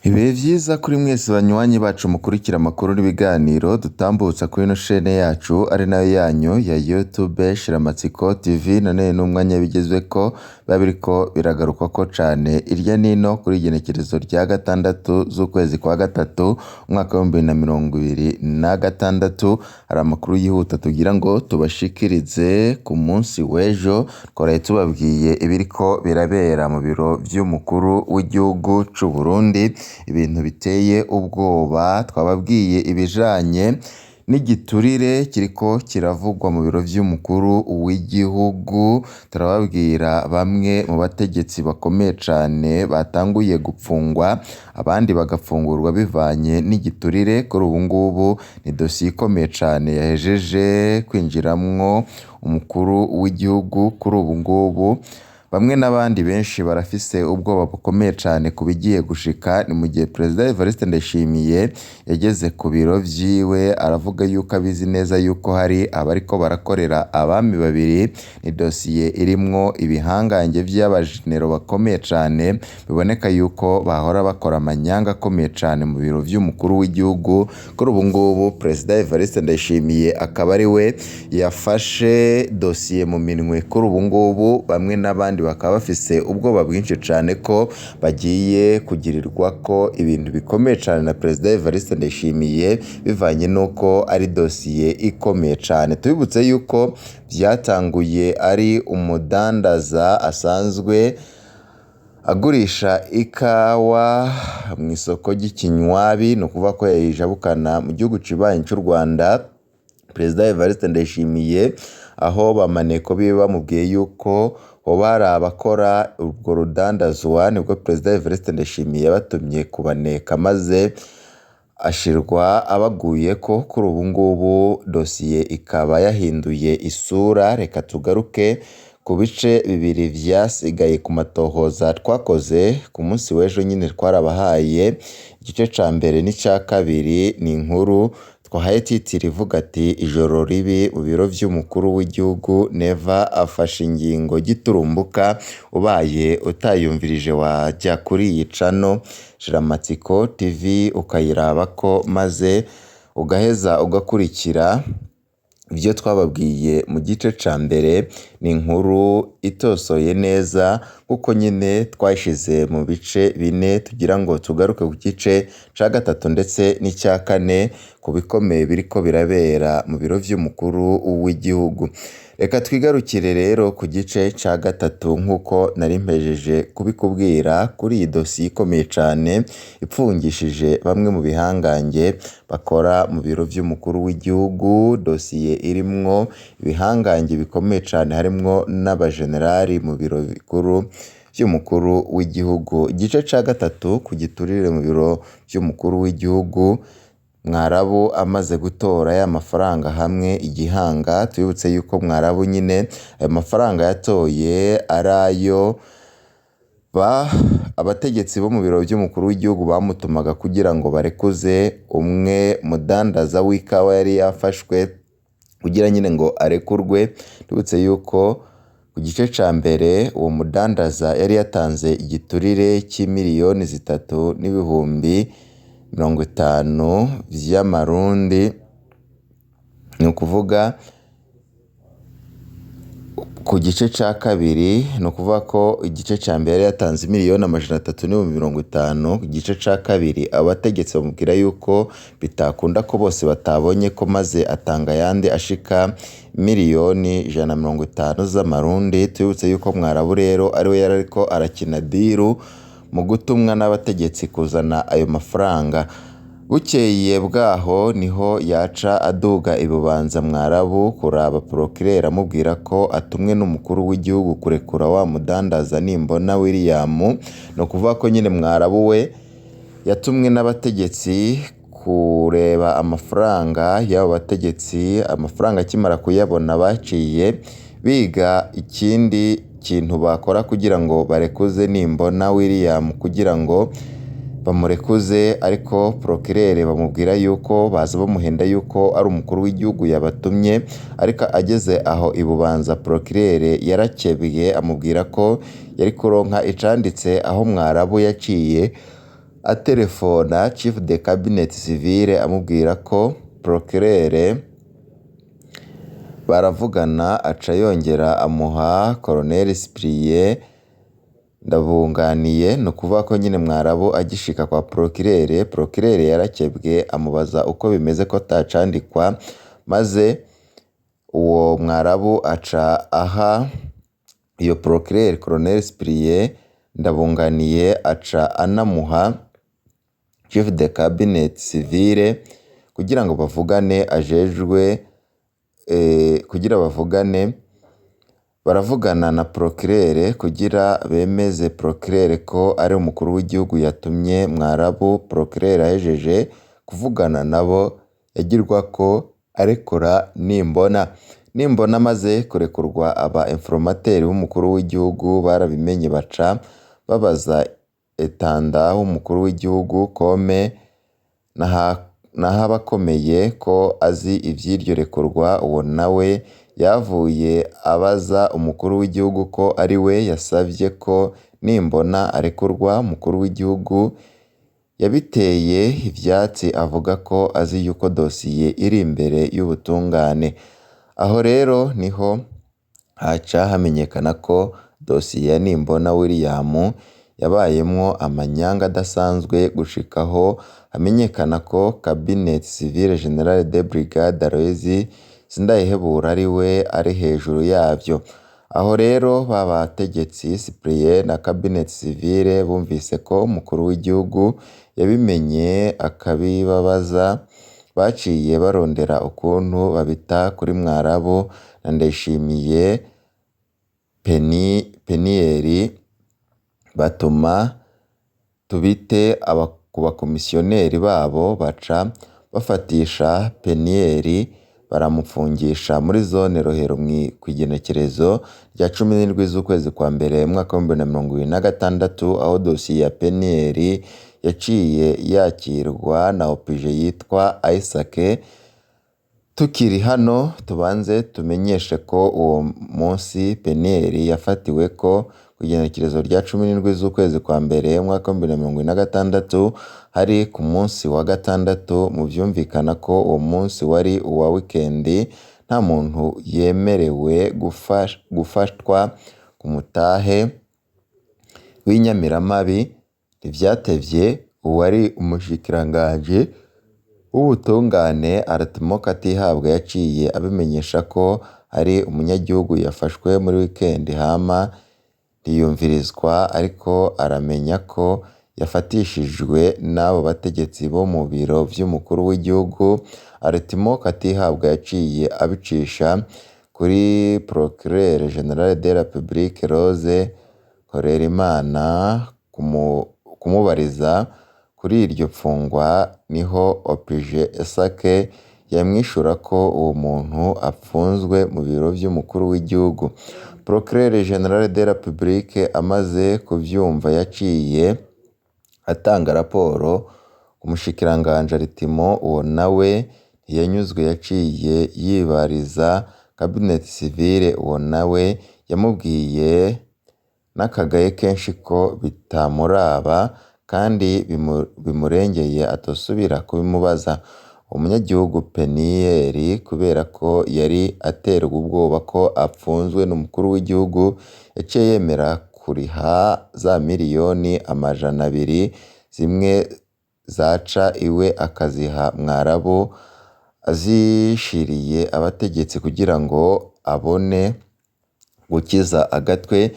Ibihe vyiza kuri mwese banywanyi bacu mukurikira amakuru n'ibiganiro dutambutsa kuri ino shene yacu ari nayo yanyu ya YouTube Shiramatsiko TV. None n'umwanya bigezweko biba biriko biragarukwako cane irya nino kuri igenekerezo rya 6 z'ukwezi kwa 3 umwaka w'2026. Hari amakuru yihuta tugira ngo tubashikirize ku munsi w'ejo. Twaraye tubabwiye ibiriko birabera mu biro vy'umukuru w'igihugu c'u Burundi, ibintu biteye ubwoba. Twababwiye ibijanye n'igiturire kiriko kiravugwa mu biro vy'umukuru w'igihugu, turababwira bamwe mu bategetsi bakomeye cane batanguye gupfungwa, abandi bagapfungurwa bivanye n'igiturire. Kuri ubu ngubu ni dosiye ikomeye cane yahejeje kwinjiramwo umukuru w'igihugu. Kuri ubu ngubu bamwe n'abandi benshi barafise ubwoba bukomeye cane ku bigiye gushika. Ni mu gihe Perezida Evariste Ndayishimiye yageze ku biro vyiwe aravuga yuko abizi neza yuko hari abariko barakorera abami babiri. Ni dosiye irimwo ibihangange vy'abajenero bakomeye cane, biboneka yuko bahora bakora amanyanga akomeye cane mu biro vy'umukuru w'igihugu. Kuri ubu ngubu Perezida Evariste Ndayishimiye akaba ari we yafashe dosiye mu minwe. Kuri ubu ngubu bamwe n'abandi bakaba bafise ubwoba bwinshi cane ko bagiye kugirirwako ibintu bikomeye cane na Perezida Evariste Ndayishimiye, bivanye n'uko ari dosiye ikomeye cane. Tubibutse yuko vyatanguye ari umudandaza asanzwe agurisha ikawa mw'isoko ry'ikinywabi, ni ukuvuga ko yayijabukana mu gihugu cibanyi c'u Rwanda. Perezida Evariste Ndayishimiye aho bamaneko biwe bamubwiye yuko hoba hari abakora urwo rudandazwa, nibwo Perezida Evariste Ndayishimiye yabatumye kubaneka maze ashirwa abaguyeko. Kuri ubu ngubu dosiye ikaba yahinduye isura. Reka tugaruke ku bice bibiri vyasigaye ku matohoza twakoze ku munsi w'ejo nyene. Twarabahaye igice ca mbere n'ica kabiri. Ni inkuru twahaye titiri ivuga ati: "Ijoro ribi mu biro vy'umukuru w'igihugu, Neva afashe ingingo giturumbuka." Ubaye utayumvirije waja kuri iyi cano Shiramatsiko TV ukayirabako, maze ugaheza ugakurikira ivyo twababwiye mu gice ca mbere. Ni inkuru itosoye neza kuko nyene twayishize mu bice bine, tugira ngo tugaruke ku gice ca gatatu ndetse n'ica kane ku bikomeye biriko birabera mu biro vy'umukuru w'igihugu. Reka twigarukire rero ku gice ca gatatu nk'uko nari mpejeje kubikubwira, kuri iyi dosiye ikomeye cane ipfungishije bamwe mu bihangange bakora mu biro vy'umukuru w'igihugu. Dosiye irimwo ibihangange bikomeye cane, harimwo n'abajenerali mu biro bikuru vy'umukuru w'igihugu. Igice ca gatatu ku giturire mu biro vy'umukuru w'igihugu, Mwarabu amaze gutora ya mafaranga hamwe igihanga. Tubibutse yuko Mwarabu nyine ayo mafaranga yatoye ari ayo abategetsi bo mu biro vy'umukuru w'igihugu bamutumaga kugira ngo barekuze umwe mudandaza w'ikawa yari yafashwe, kugira nyine ngo arekurwe. Tubibutse yuko ku gice ca mbere uwo mudandaza yari yatanze igiturire c'imiliyoni 3,050,000 vy'amarundi, ni ukuvuga ku gice ca kabiri, ni ukuvuga ko igice ca mbere yari yatanze 350,000,000. Ku gice ca kabiri abategetsi bamubwira yuko bitakunda ko bose batabonye ko, maze atanga ayandi ashika 150,000,000 z'amarundi. Tubibutse yuko Mwarabu rero ariwe yari ariko arakina diru mu gutumwa n'abategetsi kuzana ayo mafaranga. Bukeye bwaho niho yaca aduga i Bubanza Mwarabu kuraba Procureur, amubwira ko atumwe n'umukuru w'igihugu kurekura wa mudandaza Nimbona William. Ni ukuvuga ko nyene Mwarabu we yatumwe n'abategetsi kureba amafaranga y'abo bategetsi. Amafaranga akimara kuyabona baciye biga ikindi kintu bakora kugira ngo barekuze Nimbona William, kugira ngo bamurekuze. Ariko Procureur bamubwira yuko baza bamuhenda yuko ari umukuru w'igihugu yabatumye. Ariko ageze aho i Bubanza, Procureur yarakebwe amubwira ko yari kuronka icanditse aho Mwarabu yaciye aterefona Chief de Cabinet Civile amubwira ko Procureur baravugana, aca yongera amuha Colonel Cyprien Ndabunganiye. Ni ukuvuga ko nyine Mwarabu agishika kwa Procureur, Procureur yarakebwe amubaza uko bimeze ko atacandikwa, maze uwo Mwarabu aca aha iyo Procureur Colonel Cyprien Ndabunganiye, aca anamuha Chef de Cabinet Civile kugira ngo bavugane ajejwe kugira bavugane. Baravugana na Procureur kugira bemeze Procureur ko ari umukuru w'igihugu yatumye Mwarabu. Procureur ahejeje kuvugana nabo yagirwa ko arekura Nimbona. Nimbona amaze kurekurwa, aba informateurs b'umukuru w'igihugu barabimenye, baca babaza intendant w'umukuru w'igihugu Kome Nahabakomeye ko azi ivy'iryo rekurwa. Uwo nawe yavuye abaza umukuru w'igihugu ko ari we yasavye ko Nimbona arekurwa. Umukuru w'igihugu yabiteye ivyatsi avuga ko azi yuko dosiye iri imbere y'ubutungane. Aho rero niho haca hamenyekana ko dosiye ya Nimbona William yabayemwo amanyanga adasanzwe, gushikaho hamenyekana ko Cabinet Civile Général de Brigade Aloys Sindayihebura ari we ari hejuru yavyo. Aho rero ba bategetsi Cyprien na Cabinet Civile bumvise ko umukuru w'igihugu yabimenye akabibabaza, baciye barondera ukuntu babita kuri Mwarabu na Ndayishimiye Peniel, batuma tubite ku bakomisiyoneri babo, baca bafatisha Peniel baramupfungisha muri zone Rohero kw'igenekerezo rya 17 z'ukwezi kwa mbere umwaka w'2026, aho dosiye ya Peniel yaciye yakirwa na OPG yitwa Isaac. Tukiri hano tubanze tumenyeshe ko uwo munsi Peniel yafatiwe ko ku igenekerezo rya 17 z'ukwezi kwa mbere umwaka w'2026 hari ku munsi wa gatandatu. Mu vyumvikana ko uwo munsi wari uwa wikendi, nta muntu yemerewe gufatwa ku mutahe w'inyamiramabi. Ntivyatevye uwari umushikiranganji w'ubutungane Artmon Katihabwa yaciye abimenyesha ko hari umunyagihugu yafashwe muri wikendi hama ntiyumvirizwa, ariko aramenya ko yafatishijwe n'abo bategetsi bo mu biro vy'umukuru w'igihugu. Artmon Katihabwa yaciye abicisha kuri Procureur Général de la République Rose Nkorerimana kumubariza kuri iryo pfungwa. Niho OPG Isaac yamwishura ko uwo muntu apfunzwe mu biro vy'umukuru w'igihugu. Procureur Général de la République amaze kuvyumva yaciye atanga raporo ku mushikiranganji Artmon. Uwo nawe ntiyanyuzwe, yaciye yibariza Cabinet Civile. Uwo nawe yamubwiye n'akagaye kenshi ko bitamuraba kandi bimurengeye, atosubira kubimubaza. Umunyagihugu Peniel, kubera ko yari aterwa ubwoba ko apfunzwe n'umukuru w'igihugu, yaciye yemera kuriha za miliyoni 200, zimwe zaca iwe akaziha Mwarabu azishiriye abategetsi kugira ngo abone gukiza agatwe.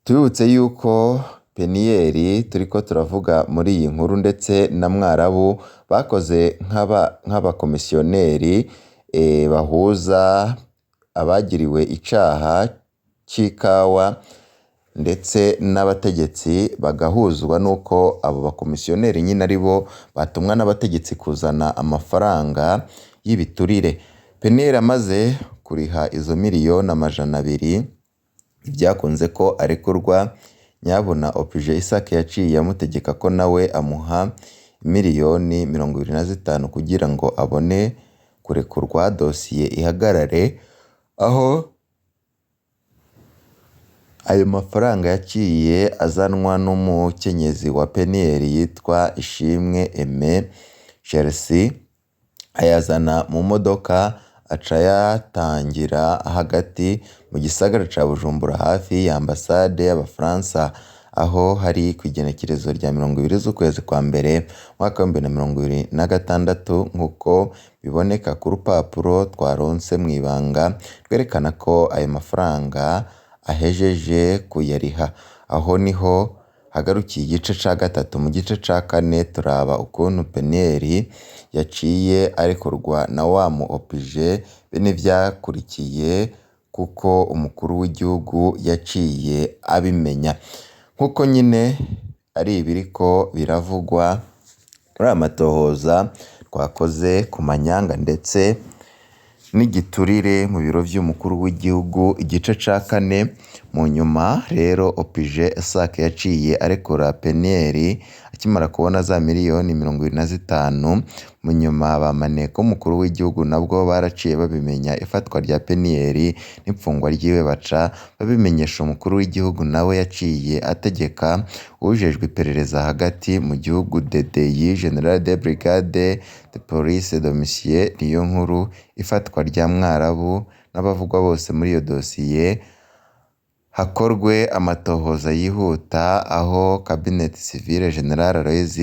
Tubibutse yuko Peniel turiko turavuga muri iyi nkuru ndetse na Mwarabu bakoze nk'abakomisiyoneri bahuza abagiriwe icaha c'ikawa ndetse n'abategetsi, bagahuzwa n'uko abo bakomisiyoneri nyine ari bo batumwa n'abategetsi kuzana amafaranga y'ibiturire. Peniel amaze kuriha izo miliyoni 200, ntibyakunze ko arekurwa. Nyabuna OPG Isaac yaciye amutegeka ko nawe amuha miliyoni 25 kugira ngo abone kurekurwa, dosiye ihagarare aho. Ayo mafaranga yaciye azanwa n'umukenyezi wa Peniel yitwa Ishimwe Aime Chelsea, ayazana mu modoka aca ayatangira hagati mu gisagara ca Bujumbura hafi ya ambasade y'Abafaransa, aho hari kw'igenekerezo rya 20 z'ukwezi kwa mbere umwaka w'2026, nk'uko biboneka ku rupapuro twaronse mw'ibanga rwerekana ko ayo mafaranga ahejeje kuyariha. Aho niho hagarukiye igice ca gatatu. Mu gice ca kane turaba ukuntu Peniel yaciye arekurwa na wa mu OPG be n'ivyakurikiye, kuko umukuru w'igihugu yaciye abimenya. Nk'uko nyine ari ibiriko biravugwa muri aya matohoza twakoze ku manyanga ndetse n'igiturire mu biro vy'umukuru w'igihugu, igice ca kane. Mu nyuma rero OPG Isaac yaciye arekura Peniel akimara kubona za miliyoni 25. Mu nyuma ba maneko w'umukuru w'igihugu nabwo baraciye babimenya ifatwa rya Peniel n'imfungwa ryiwe, baca babimenyesha umukuru w'igihugu, nawe yaciye ategeka uwujejwe iperereza hagati mu gihugu DDI General de Brigade de Police Domitien Niyonkuru ifatwa rya Mwarabu n'abavugwa bose muri iyo dosiye, hakorwe amatohoza yihuta. Aho Cabinet Civile General Aloys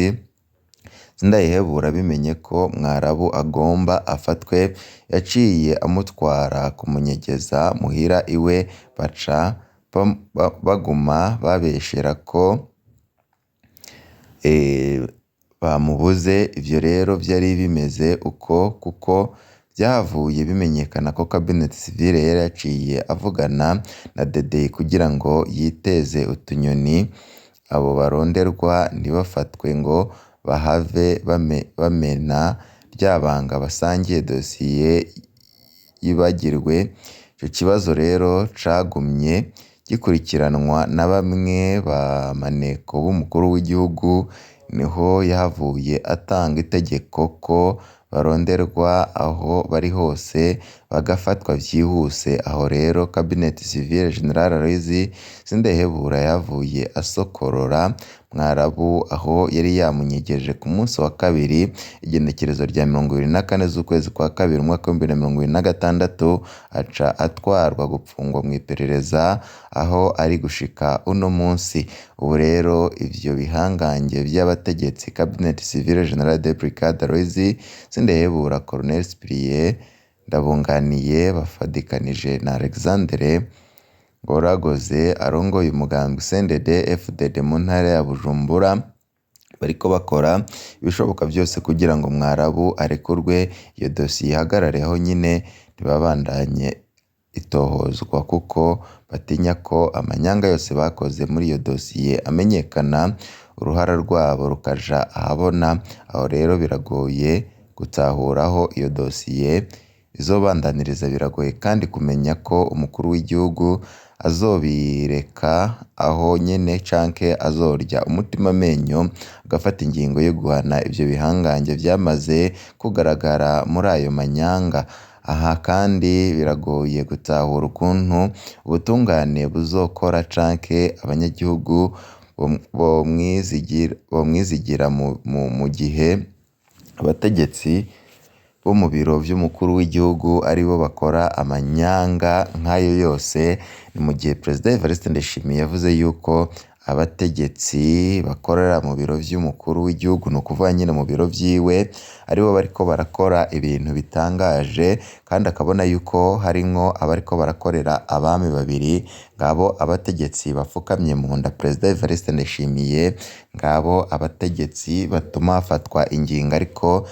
Sindayihebura abimenye ko Mwarabu agomba afatwe, yaciye amutwara kumunyegeza muhira iwe, baca baguma babeshera ko bamubuze. Ivyo rero vyari bimeze uko kuko vyahavuye bimenyekana ko Cabinet Civile yari yaciye avugana na DDI kugira ngo yiteze utunyoni abo baronderwa ntibafatwe ngo bahave bamena rya banga basangiye, dosiye yibagirwe. Ico kibazo rero cagumye gikurikiranwa na bamwe ba maneko b'umukuru w'igihugu, niho yahavuye atanga itegeko ko baronderwa aho bari hose bagafatwa vyihuse. Aho rero Cabinet Civile General Aloys Sindayihebura yahavuye asokorora Mwarabu aho yari yamunyegeje ku munsi wa kabiri, igenekerezo rya 24 z'ukwezi kwa kabiri umwaka w'2026, aca atwarwa gupfungwa mw'iperereza aho ari gushika uno munsi. Ubu rero ivyo bihangange vy'abategetsi Cabinet Civile General de Brigade Aloys Sindayihebura, Colonel Cyprien Ndabunganiye bafadikanije na Alexandre Ngoragoze arongoye umugambi CNDD FDD mu ntara ya Bujumbura, bariko bakora ibishoboka vyose kugira ngo Mwarabu arekurwe, iyo dosiye ihagarare aho nyine, ntibabandanye itohozwa kuko batinya ko amanyanga yose bakoze muri iyo dosiye amenyekana, uruhara rwabo rukaja ahabona. Aho rero biragoye gutahura aho iyo dosiye izobandaniriza, biragoye kandi kumenya ko umukuru w'igihugu azobireka aho nyene canke azorya umutima amenyo agafata ingingo yo guhana ivyo bihangange vyamaze kugaragara muri ayo manyanga. Aha kandi biragoye gutahura ukuntu ubutungane buzokora canke abanyagihugu bomwizigira mu gihe abategetsi bo mu biro vy'umukuru w'igihugu aribo bakora amanyanga nk'ayo yose. Ni mu gihe Perezida Evariste Ndayishimiye yavuze yuko abategetsi bakorera mu biro vy'umukuru w'igihugu, ni ukuvuga nyine mu biro vyiwe, aribo bariko barakora ibintu bitangaje, kandi akabona yuko harimwo abariko barakorera abami babiri, ngabo abategetsi bafukamye mu nda Perezida Evariste Ndayishimiye, ngabo abategetsi batuma hafatwa ingingo ariko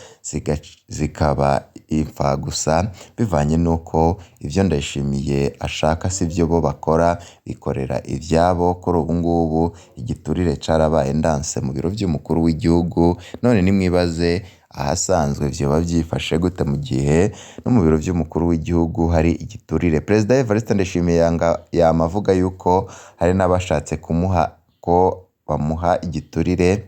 zikaba imfagusa, bivanye n'uko ivyo Ndayishimiye ashaka sivyo bo bakora, bikorera ivyabo. Kuri ubu ngubu igiturire carabaye ndanse mu biro vy'umukuru w'igihugu, none nimwibaze ahasanzwe vyoba vyifashe gute mu gihe no mu biro vy'umukuru w'igihugu hari igiturire. Perezida Evariste Ndayishimiye yama avuga yuko hari n'abashatse kumuha ko bamuha igiturire,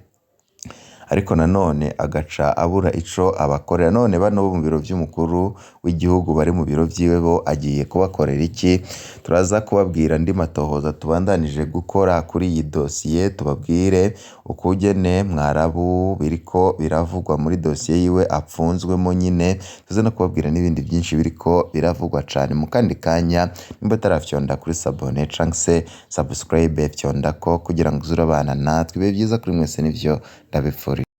Ariko nanone agaca abura ico abakorera. None bano bo mu biro vy'umukuru w'igihugu bari mu biro vyiwe bo agiye kubakorera iki? Turaza kubabwira andi matohoza tubandanije gukora kuri iyi dosiye, tubabwire ukugene Mwarabu biriko biravugwa muri dosiye yiwe apfunzwemo nyine, tuze no kubabwira n'ibindi byinshi biriko biravugwa cane mu kandi kanya. Nimba utarafyonda kuri s'abonner canke se subscribe, fyondako kugira ngo uze urabana natwe. Ibihe vyiza kuri mwese nivyo ndabipfurije.